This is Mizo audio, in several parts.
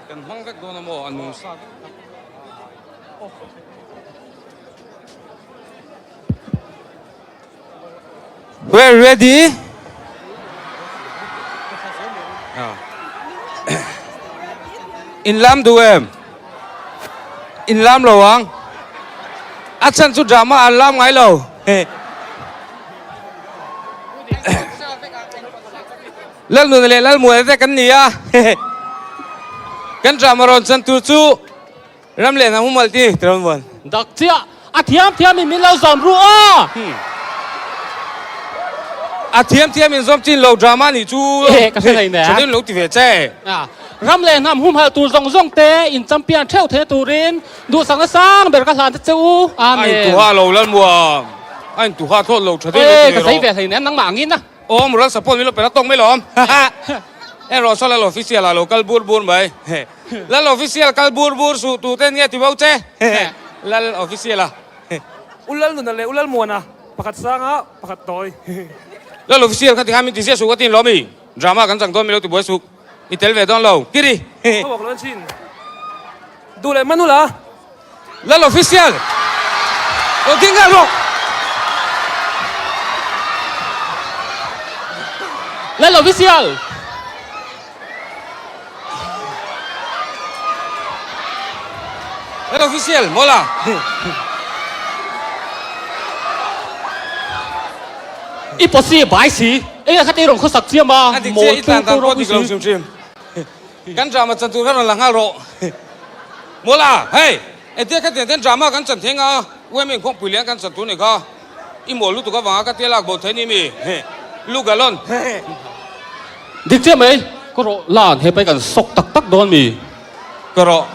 Kan hmang vek dawn a maw a nung sa vek tak. We're ready. In lam duh em? In lam lo ang. A chhan chu drama an lam ngai lo. Lalnuna leh Lalmuana te kan ni a. Kan drama rawn chan tur chu Ram leh hnam humal ti tirawn vuan. Dak chiah a thiam thiam in min lo zawm ru aw. A thiam thiam in zawm chin lo drama nih chu. Eh ka hre thei nen. Tha deuhin lo ti ve che. Ram leh hnam humhal tur zawng zawng te in champion theuh theihna turin duhsakna sang ber ka hlan ta che u. Amen. A intuha lo Lalmuam. A intuha thlawt lo tha deuhin lo ti ve rawh. Eh ka zei ve hlei nen nangmah angin a. Aw moral support min lo pe la tawk mai lawm. En rawh saw Lal official ah lo kal bur bur mai. Lal official kal bur bur suh tu te nia ti bo che. Lal official a. U Lal Nuna leh U Lal Muana pakhat sanga pakhat tawi. Lal official kha tikhan min ti ziah suh ka tin lawm i. Drama kan chang dawn mi lo ti buai suh. I tel ve dawn lo. Kiri. Ka walk lo an chin. Duh leh Manula. Lal official lo ding nghal rawh. Lal official. Lal official mawla. I pawsi bai si eng kha te rawn khawsak chiam a A dik chiah i tlan dan pawh dik lo hrim hrim. Kan drama chan tur kha rawn la nghal rawh. Mawla, hei, engtia kha tiang ten drama kan chan theng a, UMA inkhawmpui lian kan chan tur ni kha. I mawl lutuk avanga ka tia lak bo thei ni mi? Lugalon. Dik chiah mai, ka rawh lan he pai kan sawk tak tak dawn mi? Ka rawh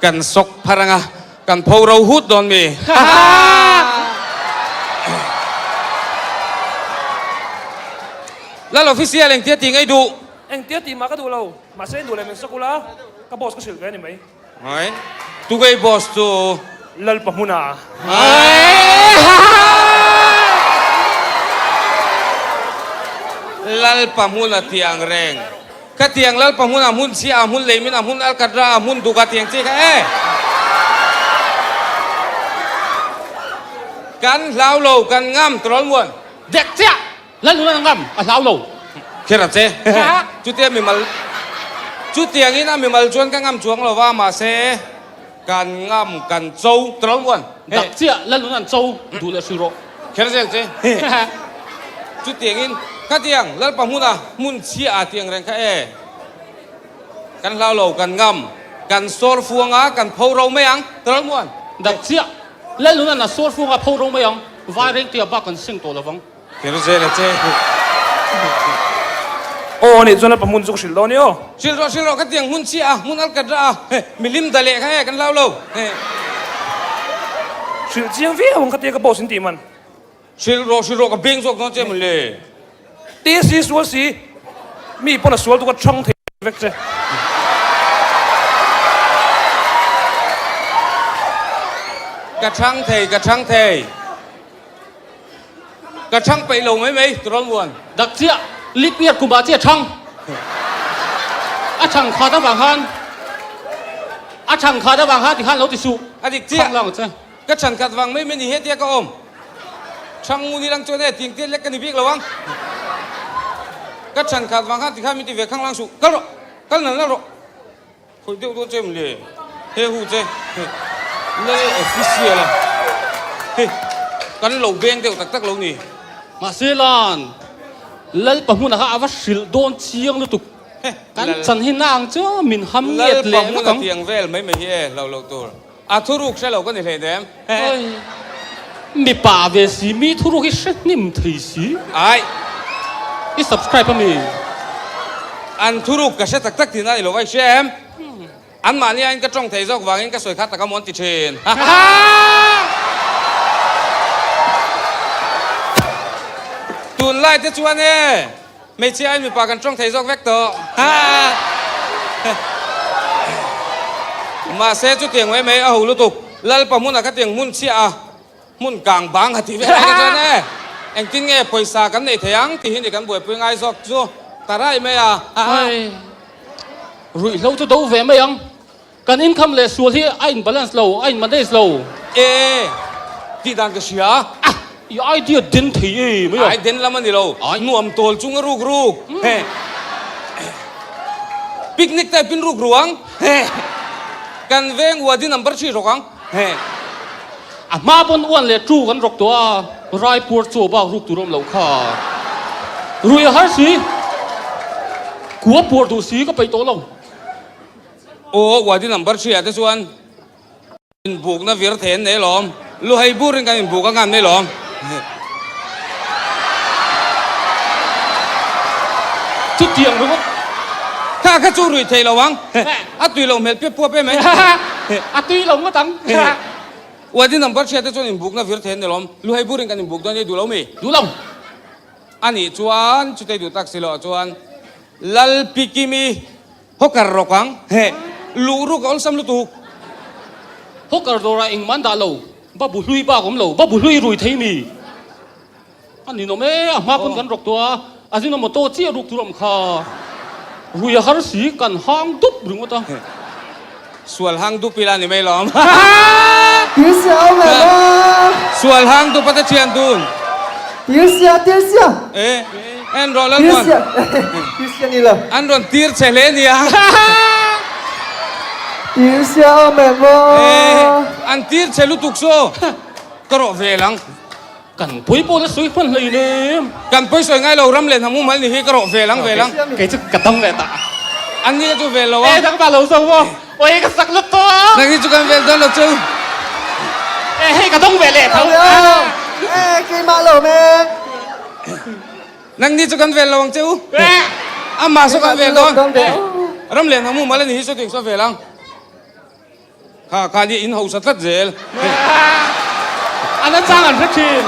kan sawk phar anga kan pho ro hut dawn mi? Lal official engtia tih ngei duh? Engtia tih mah ka duh lo, mahse duh leh min sawk ula, ka boss ka hrilh ve a ni mai. Hai, tugei boss chu? Lalpa hmuna. Lalpa hmuna tiang reng. Ka tiang Lalpa hmuna hmun chhia a hmun leimin a hmun alkatra a hmun duka tiang chi kha e. Kan hlau lo, kan ngam tawrl muan. Dek chiah! Lalnun a ngam, a hlau lo. Kher a che. Chutia mimal, chutiangin a mimal chuan ka ngam chuang lo va, mahse kan ngam, kan cho tawrh muan. Dak chiah Lalnun an cho duh leh hril rawh. Kher zel che. Chutiangin khatiang Lalpa hmuna hmun chhia ah tiang reng kha e. Kan hlau lo, kan ngam, kan sawr fuang a, kan pho ro mai ang tawrh muan. Dak chiah Lalnun an a sawr fuang a, pho ro mai ang. Vai reng tia bak kan seng tawh lo vang. Kher zel a che. Aw anih chuan a hmun chu ka hrilh dawn i aw. Hrilh rawh hrilh rawh ka tiang hmun chiah a hmun alkat rah a he milim da leh kha e kan hlau lo he. Hrilh chiang viau ang ka tia ka boss in tih man. Hrilh rawh hrilh rawh ka beng zawk dawn che mawn le. Ti si sual si mi pawn a sual tu ka chhang thei vek che. Ka chhang thei ka chhang thei. Ka chhang peih lo mai mai, Turawn Muan. Dak chiah, lip year kum ah chiah chhang. A chhang khat avang khan, a chhang khat avang khan tikhan lo ti suh. A dik chiah. Chhang lang che. Ka chhan khat vang mai mai ni hetia ka awm. Chhang ngun ilang chuan e tiang tiat lek ka ni bik lo ang. Ka chhan khat vang khan tikhan min ti ve khang lang suh. Kal rawh, kal nal nal rawh. Khawih deuh dawn che em le? He hu che Lal official a hei kan lo beng deuh tak tak lo ni. Mahse lan Lalpa hmunah kha a va hrilh dawn chiang lutuk. Kan chan hi na ang chu min ham nget leh vek ang. Lalpa hmuna tiang vel mai mai hi e hlauh loh tur. A thuruk hre lo ka ni hlei nem. Mipa ve si mi thuruk hi hre hnim thei si. Ai. I subscribe a mi? An thuruk ka hre tak tak tihna i lo vai hria em? An mahni aiin ka tawng thei zawk vangin ka sawi kha tak a mawn ti thin. Tunlai te chuan e hmeichhia aiin mipa kan tawng thei zawk vek tawh. Mahse chutiang mai mai a ho lutuk. Lalpa hmunah khatiang hmun chhiah a, hmun kang bang a tih vel ai ka chuan e. Engtin nge pawisa kan neih thei ang tih hi ni kan buaipui ngai zawk chu ta rai mai a. Ruihhlo chu do ve mai ang. Kan income leh sual hi a in balance lo, a in manage lo. E, tih dan ka hria. A, i idea den thei e mai a. Ai den lam a ni lo. Nuam tawl chung a ruk ruk. He. Picnic type in ruk ruang. He. Kan veng uadi number thi rawk ang. He. A hma pawn uan leh tu kan rawk tawh a, Raipur chaw bak ruk tur awm loh kha. Rui a har si. Kua puar duh si ka peih tawh lo. Aw, uadi number thi ah te chuan inbukna vir thei an nei lawm. Luhai burin kan inbuk a ngan mai lawm. Chutiang ringawt. Kha kha chu rui thei lo ang. A tui lo hmel piap puap em mai. A tui lo ngawt ang. Uadi number hriat te chuan inbukna vir thei an ni lawm. Luhai burin kan inbuk dawn ei duh lo mi? Duh lo. A nih chuan chutei duh tak si loh chuan Lalpikimi Hawker rawk ang. Luh ruk a awlsam lutuk. Hawker dawrah engmah an dah lo. Babu hlui bak awm lo. Babu hlui rui thei mi a ninawm e. A hma pawn kan rawk tawh a, a zinawm motor chiah ruk tur awm kha. Rui a har si, kan hang dup ringawt a. Sual hang dup ila ni mai lawm. Tirsia awm em a? Sual hang dup a te thian dun. Tirsia, tirsia. E, en rawh Lalmuan. Tirsia, tirsia ni lo. An rawn tir che hle nia. Tirsia awm em a? E, an tir che lutuk saw. Ka rawh vel ang. Kan pawi pawh la sawi hman hlei nem. Kan pawi sawi ngai lo, ram leh hnam umal ni hi ka rawh vel ang vel ang. Kei chu ka dang leh ta. An ni ka chu vel lo a. E dang ta lo zo maw? Oi ka sak lut tawh a. Nang hi chu kan vel dawn lo chu. E hei ka dawng ve leh tho. E keimah lo me. Nang ni chu kan vel lo ang che u. Amah saw kan vel dawn. Ram leh hnam umal a ni hi saw tiang saw vel ang. Kha kha nia in hausa tlat zel. A na chang an hre thin.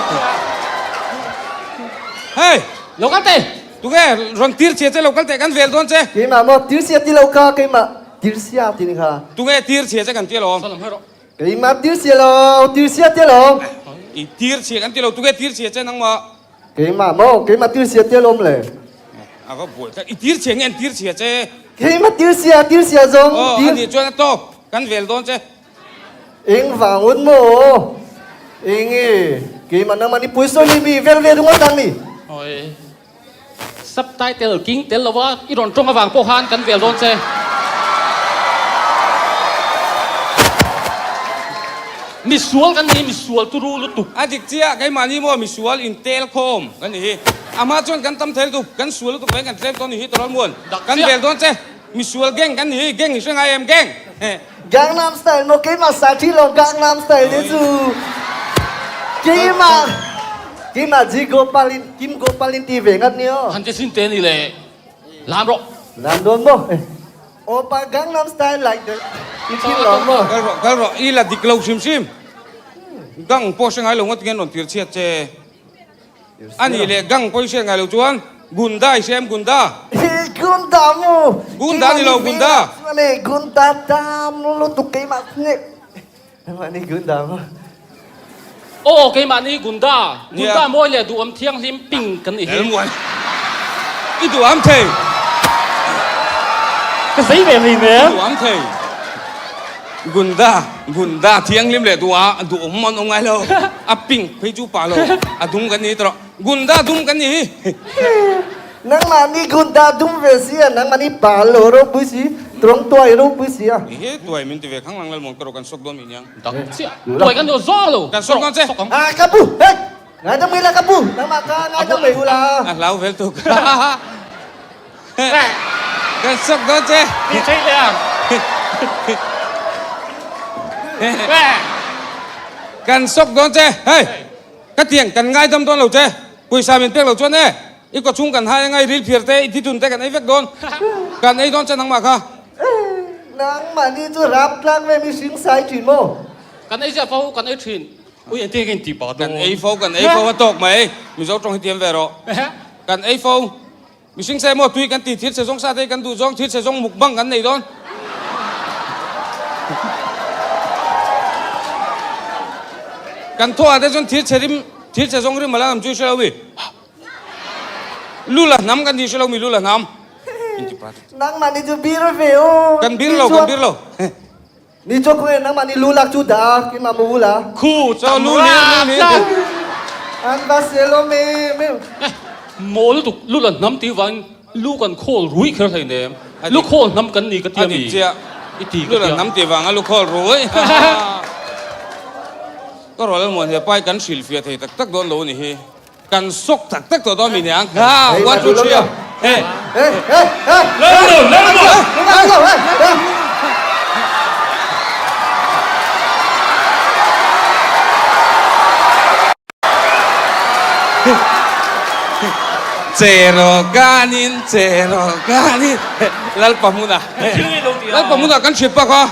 Hei! Lo kal teh! Tunge rawn tir chhia che lo kal teh kan vel dawn che. Keimah maw tir chhia ti lo kha keimah tir chhia ti ni kha. Tunge tir chhia che kan ti alawm. Salam hei rawh. Keimah tir chhia lo tir chhia ti alawm. I tir chhia kan ti lo tunge tir chhia che nangmah. Keimah maw keimah tir chhia ti alawm le. A va buai tlat i tir chhia nge an tir chhia che. Keimah tir chhia tir chhia zawng. Aw a nih chuan a tawk. Kan vel dawn che. Eng vang un maw? Enge keimah nangmah ni pui sawi ni mi vel ve ringawt ang ni. Oi. Subtitle king tel lova i rawn tawng avang pawh khan kan vel dawn che. Misual kan ni, misual turu lutuk. A dik chiah, keimahni maw misual intel khawm kan ni hi. A hma chuan kan tam thei lutuk, kan sual lutuk veng kan tlem dawn ni hi Tawlal Muan. Kan vel dawn che. Misual gang kan nih hi, gang i hre ngai em gang? Gangnam style maw keimah sa thi lo Gangnam style te chu keimah keimah Ji Gopal in Kim Gopal in ti ve ngat ni aw. Han che sin te ni le lam rawh. Lam dawn maw? Opa Gangnam style like the i thi lo maw? Kal rawh kal rawh i la dik lo hrim hrim. Gang pawh hre ngai lo ngawt nge an rawn tir chhiat che. A nih leh gang pawh i hriat ngai lo chuan Gunda i hria em Gunda? Hi Gunda mu! Gunda ni lo Gunda! Chuan Gunda tam lutuk keimah nge Keimah ni Gunda mu. Aw keimah ni Gunda. Gunda mawi leh duhawm thianghlim ping kan nih hi. Elmuan i duham thei. Ka zei ve hlei nen. I duham thei. Gunda Gunda thianghlim leh duha duhawm an awm ngai lo. A pink phei chu pah lo, a dum kan ni tawh. Gunda dum kan ni hi. Nangmah ni Gunda dum ve si a, nangmah ni pa lo ropui si, tawng tuai ropui si a. He tuai min ti ve khang lang lalmawn ka rawh kan sawk dawn mi niang. Dak chiah. Tuai kan duh zawng lo. Kan sawk dawn che. Sawk ang. Ah ka pu, hei! Ngaidam mai la ka pu, nangmah ka ngaidam mai u la. A hlau vel tuk. Kan sawk dawn che. Ti theih leh ang. Kan sawk dawn che. Hei, ka tiang kan ngaidam dawn lo che. Pawisa min pek lo chuan e, i kaw chhung kan hai anga i ril phiar te, i thithun te kan ei vek dawn. Kan ei dawn che nangmah kha. Nangmah ni chu rap tlang ve mi hring sai thin maw? Kan ei ziah fo, kan ei thin. Ui engtin nge ka intih pah dawn? Kan ei fo, kan ei fo a tawk mai. Mizo tawng hi tiam ve rawh. Kan ei fo. Mihring sa emaw tui kan ti thil chhe zawng sa te kan duh zawng thil chhe zawng mukbang kan nei dawn. Kan thaw ah te chuan thil chhe rim thil chhe zawng rim a la nam chu i hre lo mi. Lula hnam kan ti hre lo mi lula hnam. Nangmah nih cu bir ve u. Kan bir lo, kan bir lo. Ni chu khawnge nangmah nih lu lak cu dah keimah maw ula? Khu Cho lu lir lu lir. An va sel awm e meu. Maw lutuk lu la hnam ti vangin lu kan khawl rui kher hlei nem. Lu khawl hnam kan ni ka ti ami? I ti ka Lu la tia. hnam ti vanga lu khawl rui. Ka rual almuan he pai kan hrilhfiah thei tak tak dawn lo a ni hi. Kan sawk tak tak tawh dawn mi niang. Ha, one two three a. Hey. Hey, hey, hey. Lalnu, lalnu. Cheraw kanin, cheraw kanin. Lalpa hmuna. Lalpa hmuna kan hrilh pak a.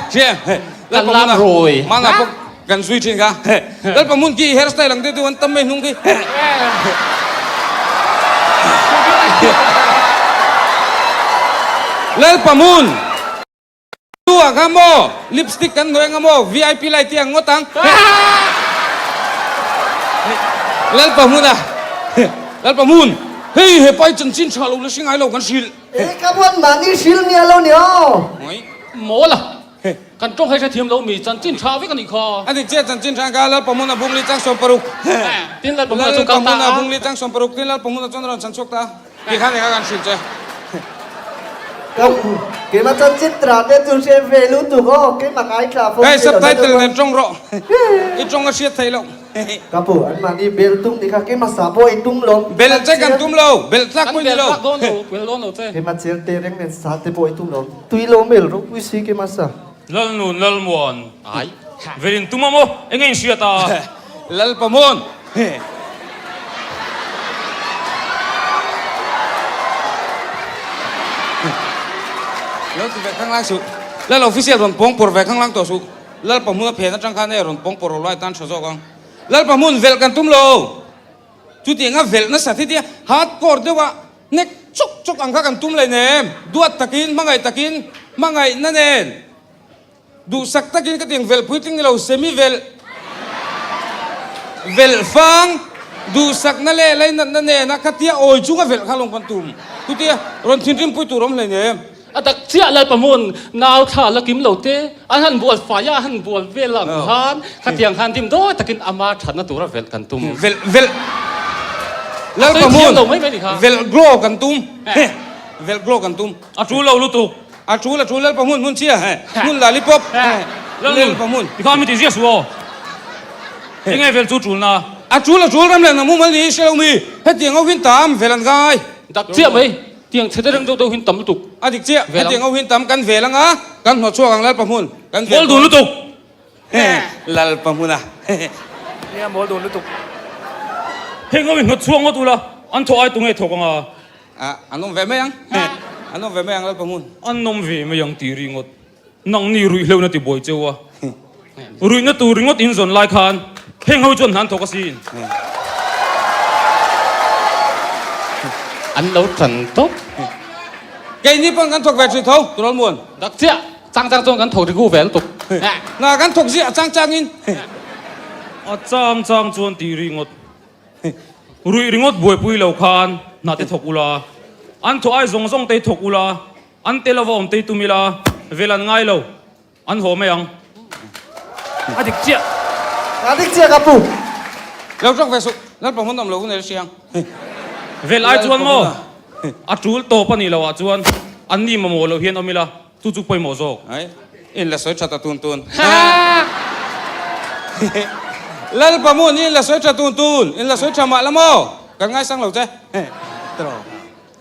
Kan lam rawi. Mana pawh Kan zui thin kha. Lalpa hmun khi hair style ang deuh deuh an tam mai hnung khi. Lalpa hmun tu ah kha maw lipstick kan hnawih anga maw vip light hi ang ngawt ang. Lalpa hmun ah Lalpa hmun hei hepa hi chanchin tha lo la hre ngai lo kan hrilh. Hei ka buat mahni hrilh nia lo ni aw. Mawl a. Kan tawng hei hrethiam lo mi chanchin tha vek a nih kha. A dik chiah chanchin tha ka Lalpahmuna bungli chang 60. Tin Lalpahmuna chu kal ta a. Lalpahmuna bungli chang 60 tin Lalpahmuna chuan rawn chhan chhuak ta a. Ti khan engah kan hrilh che. Ka keimah chanchin tra te chu hre ve lutuk aw keimah ngaithla fo Hei subtitle nen tawng rawh. I tawng a hriat theih loh. Ka pu anmahni bel tum ni kha keimah sa pawh i tum lo. Bel che kan tum lo, bel tlak pawh i ni lo. Kan bel tlak dawn lo, bel dawn lo che. Keimah chel te reng nen sa te pawh i tum lo. Tui lo mel ropui si keimah sa. Lalnun Lalmuan. Ai. Velin tum a maw? Enge in hriat a? Lalpamuan. Lo ti ve khanglang suh. Lal official rawn pawng pawr ve khanglang tawh suh. Lalpa hmun a phen atang khan e rawn pawng pawr lai tan tha zawk ang. Lalpa hmun velh kan tum lo. Chutiang a velh nasa thi tia hardcore deuh a nek chawk chawk ang kha kan tum leh nem. Duat takin, hmangaih takin, hmangaihna nen duhsak takin ka tiang velh puitling ni lo semi velh velh fang duhsakna leh lainatna nen a khatia awi chunga velh kha lawng kan tum. Chutia rawn thinrim pui tur awm hlei nem. A tak chiah Lalpa hmun nau thla la kim lo te an han bual fai a, a han bual vel ang khan khatiang khan dim dawi takin ama thatna tura velh kan tum. Velh velh Lalpa hmun velh glow kan tum velh glow kan tum. A tul lo lutuk. A tul a tul Lalpa hmun hmun chhia hmun lalipop Lalpa hmun. Tikhan mi ti ziah suh aw. Enge velh chu tulna? A tul a tul ram leh hnam mumal ni hre lo mi hetiang ho hin tam velh an ngai. Dak chiah mai. Tiang chhe te reng deuh deuh hin tam lutuk. A dik chiah, hetiang ho hin tam kan vel anga, kan hnawt chhuak ang Lalpa hmun, kan vel Mawl dun lutuk. Lalpa hmun a. Nia mawl dun lutuk. Heng ho hi hnawt chhuak ngawt ula, an thawh ai tunge thawk anga? A, an awm ve mai ang. An awm ve mai ang Lalpa hmun. An awm ve mai ang tih ringawt. Nangni ruihhleuhna ti buai cheu a, ruihna tur ringawt in zawn lai khan heng ho chuan hnan thawk asin. An lo tan tawp. Keini pawn kan thawk ve thin tho, Turawl Muan. Dak chiah, chang chang chuan kan thawk rigu ve lutuk. Na kan thawk ziah chang chang in. A chang chang chuan tih ringawt. Ruih ringawt buaipui lo khan hna te thawk ula, an thawh ai zawng zawng te hi thawk ula, An tel ava awm tei tum ila, vel an ngai lo, an haw mai ang. A dik chiah. A dik chiah ka pu. Lo tawk ve suh, Lalpa hmun awm lo hun el hriang. Vel ai chuan maw, a tul tawp a nih loh ah chuan an ni mamawh loh hian awm ila, chu chu pawimawh zawk. Ai, in la sawi tha ta tun tun. Lalpa hmun in la sawi tha tun tun, in la sawi tha mah la maw, kan ngaisang lo che.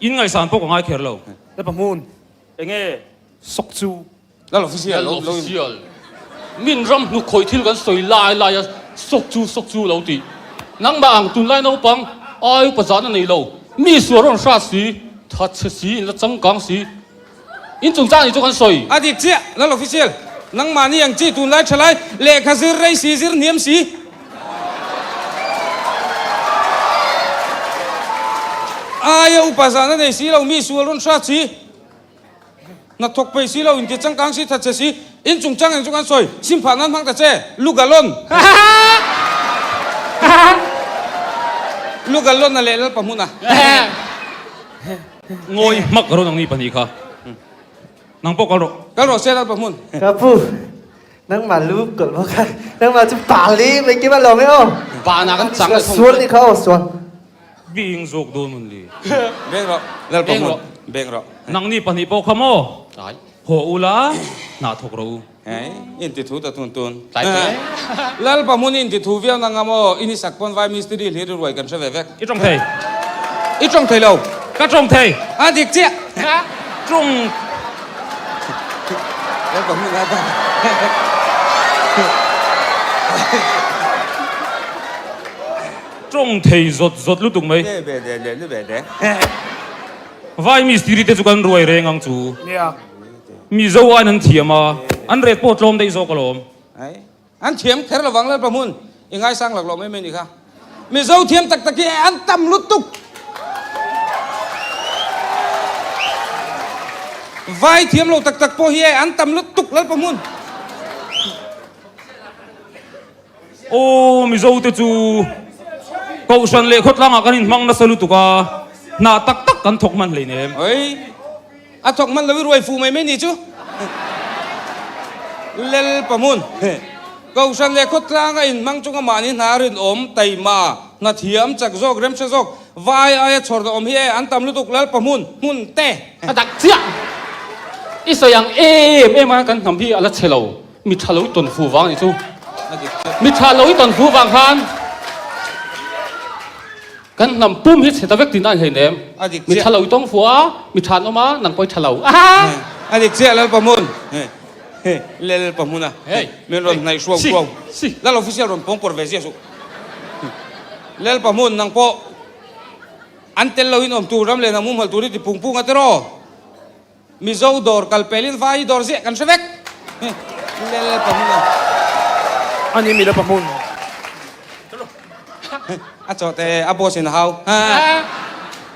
In ngaihsan pawh ka ngai kher lo. Lalpa hmun. Enge sawk chu? Lal official lo official. Min ram hnuk khawih thil kan sawi lai lai a sawk chu sawk chu lo tih. Nangmah ang tunlai naupang ai upa zahna nei lo. Mi sual rawn hrat si, that chhe si, in la changkang si. In chungchang nih chu kan sawi. A dik chiah, Lal official. Nangmahni ang chi tunlai thalai lehkha zir rei si zir hniam si. Aia upa zahna nei si lo, mi sual rawn hrat si, hnathawk peih si lo, inti changkang si, thatchhe si, in chungchang eng chu kan sawi, sim phah nan hmang ta che, lu galon. Lu galon a leh Lalpa hmun a. Ngawi hmak rawh nangni pahnih kha. Nang pawh kal rawh. Kal rawh se Lalpa hmun. Ka pu, nangmah lu kawlh bawk kha. Nangmah chu pa li mai kim a lawm e aw. Vanah kan chang leh thung. Sual nih kha aw sual. Bing zawk dawn mun li. Beng rawh Lalpa hmun. Beng rawh. Nangni pahnih pawh kha maw? Haw ula, hna thawk rawh u. Hei, in ti thu ta tun tun. Lalpa hmun in ti thu viau na ngam aw, in i sak pawn vai mistiri hlir i ruai kan hre ve vek. I tawng thei. I tawng thei lo. Ka tawng thei. A dik chiah. Tawng. Lalpa hmun a ta. Tawng thei zawt zawt lutuk mai. Le be de le le be de. Vai mistiri te chu kan ruai reng ang chu. Nia. Mizo aiin an thiam a, an ret pawh tlawm daih zawk alawm. Ai, an thiam kher lovang Lalpa hmun i ngaisang lak lo mai mai ni kha. Mizo thiam tak tak hi an tam lutuk. Vai thiam lo tak tak pawh hi an tam lutuk Lalpa hmun. Aw Mizo te chu Kohhran leh khawtlangah kan inhmang nasa lutuk a, hna tak tak kan thawk hman hleinem. Oi, a thawk hman lo i ruai fuh mai mai ni chu. Lel Pamun, Kohhran leh khawtlanga inhmang chunga mahni hna rinawm, taima, hna thiam, chak zawk, remhre zawk, vai aia chhawrna awm hi e an tam lutuk Lal Pamun, hmun te. A dak chiah! I sawi ang em em a kan hnam hi a la chhe lo. Mi tha lo i tawn fu vang anih chu. Mi tha lo i tawn fu vang khan kan hnam pum hi chhe ta vek tihna a ni hleinem. Mi tha lo i tawng fu a, mi tha an awm a, nang pawh i tha lo. A dik chiah Lalpahmun. Lalpahmuna min rawn hnaih hruau hruau. Lal official rawn pawng pawr ve ziah suh. Lalpahmun nang pawh an tel loin awm tur ram leh hnam humhalh tur i ti phung phung a tiraw? Mizo dawr kal pelin vai dawr ziah kan hre vek. Lel pahmun a. Ani mila pahmun. A chaw te a boss in a hau.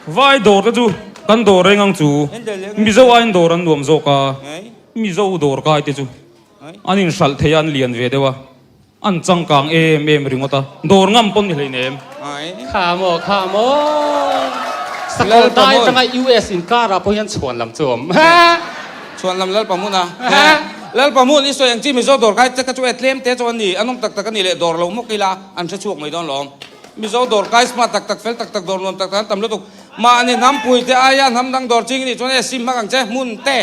Vai dawr te chu kan dawr reng ang chu. Mizo aiin dawr an nuam zawk a. Mizo dawr kai te chu an inhralh thei a an lian ve deuh a. An changkang em em ringawt a, dawr ngam pawn ni hleinem. Kha maw, kha maw. Sakawr dai atanga US inkar ah pawh hian chhuan lam chu a awm. Chhuan lam Lalpa hmun a. Lalpa hmun i sawi ang chi Mizo dawr kai che kha chu e tlem te chu an ni, an awm tak tak a ni leh dawr lo mawk ila an hre chhuak mai dawn lawm. Mizo dawr kai smart tak tak fel tak tak dawr nuam tak tak an tam lutuk. Mahni hnampui te aia hnam dang dawr ching i nih chuan e sim hmak ang che hmun te.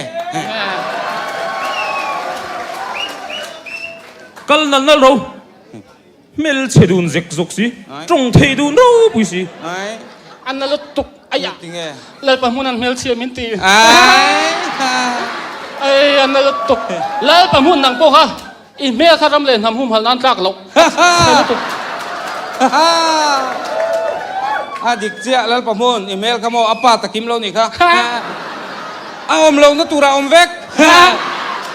Kal nal nal ro, hmel chhe dun zek zawk si, tawng thei dun ropui si. A na lutuk aiah Lalpa hmun an hmelchhia min ti. Ai a na lutuk. Lalpa hmun nang pawh kha i hmel kha ram leh hnam humhalh nan tlak loh. Chhe lutuk. A dik chiah Lalpa hmun i hmel kha maw a pa takim lo nih kha. A awm lohna turah awm vek.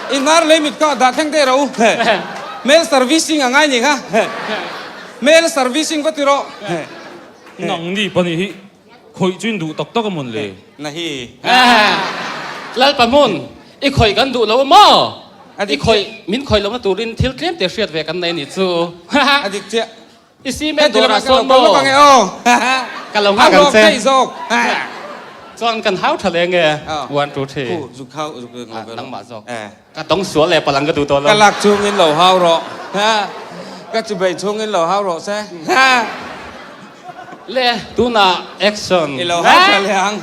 I hnar lei mit kha dah thleng teh rawh u. Hmel servicing a ngai nih kha. Hmel servicing va ti rawh. Nang ni pahnih hi khawih chu in duh tak tak a mawn le? Na hi. Lalpa hmun, i khawih kan duh lo a maw? I khawih, min khawih lohna turin thil tlem te hriat ve kan nei a nih chu. A dik chiah. I cement dawrah sawn maw? Ka lo nghak ang che. Chuan kan hau tha leh nge? One, two, three. Nangmah zawk. Ka tawng sual leh palang ka duh tawh lo. Ka lak chungin lo hau rawh. Ka chibei chungin lo hau rawh se. Le, tunah action. I lo hau tha leh ang.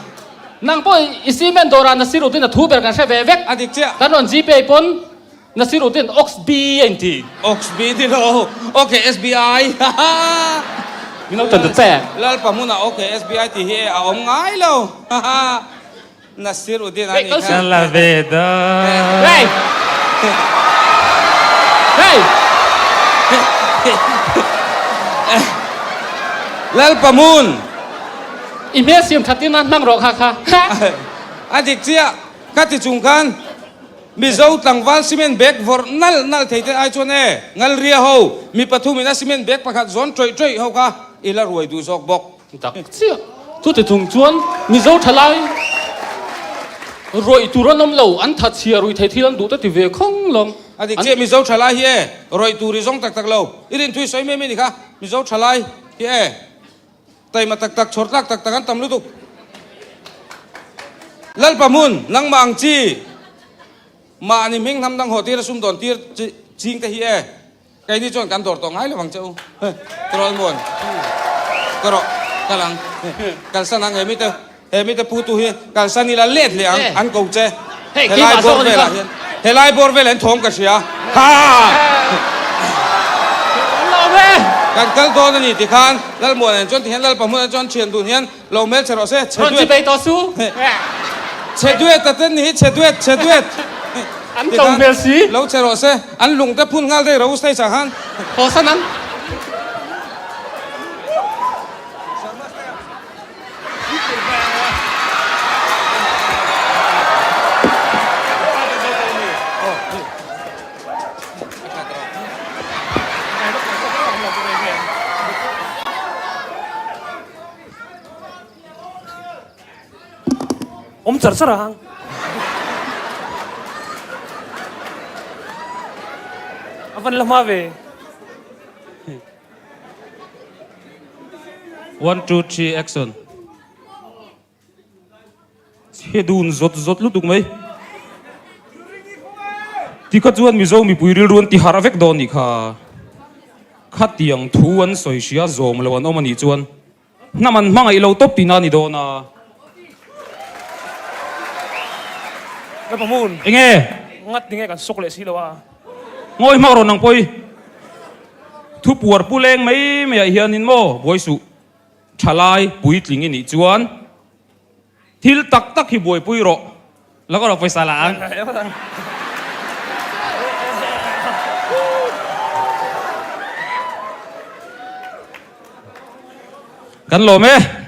Nang pawh i cement dawrah Nasiruddin a thu ber kan hre ve vek. A dik chiah. Kan rawn Gpay pawn Nasiruddin Ox B a inti. Ox B ni lo, ok SBI. Min lo tan ta che. Lalpa hmunah ok SBI tih hi a awm ngai lo. Nasiruddin a ni kha. Ka la ve da. Hey! Hey! Lalpa hmun. I hmel siam that in a hmang rawh kha kha. A dik chiah, ka ti chung khan. Mizo tlangval cement bag vawrh nalh nalh thei te ai chuan e, Ngalria ho, mi pathumin a cement bag pakhat zawn ṭawih ṭawih ho kha i la ruai duh zawk bawk. Tak chiah. Chuti chung chuan Mizo ṭhalai rawih tur an awm lo, an that chhia ruih thei thil an duh te ti ve khawng lawng. A dik chiah, Mizo ṭhalai hi e, rawih tur i zawng tak tak lo. I rin thui sawi mai mai ni kha, Mizo ṭhalai hi e, taima tak tak, chhawr tlak tak tak an tam lutuk. Lalpa hmun, nangmah ang chi, mahni hming hnam dang haw tir a sum dawn tir ching te hi e. Keini chuan kan dawr tawh ngai lo ang che u. Tirawl muan. Ka rawh, kal ang. Kalsan ang he mite, he mite pu tu hi kalsan ila let leh ang, an ko che. Helai bawr velah hian, helai bawr velah hian thawm ka hria. Ha! Kan kal dawn a ni tikhan Lalmuana chuan tihian Lalpa hmunah chuan thian dun hian Lo hmel che rawh se, chhe duet. Rawn chi bei tawh su. Chhe duet a ten ni hi, chhe duet, chhe duet. An to hmel si. Lo che rawh se, an lung te phun nghal daih ro stage ah khan. Haw san ang. Awm char char ang. A van la hma ve. One two three action. Chhe dun zawt zawt lutuk mai. Tikha chuan Mizo mipui rilru an ti harh vek dawn nih kha. Khatiang thu an sawi hria zawm lo an awm a nih chuan hnam an hmangaih lo tawp tihna a ni dawn a. Lalpa hmun. Enge? Ngat tinge kan sawk leh si lo a. Ngawi hmak rawn ang pawi. Thu puar pu leng mai mai ah hianin maw buai suh. Thalai puitling i nih chuan thil tak tak hi buaipui rawh. Lo ka rawh pawisa la ang. Kan lawm e.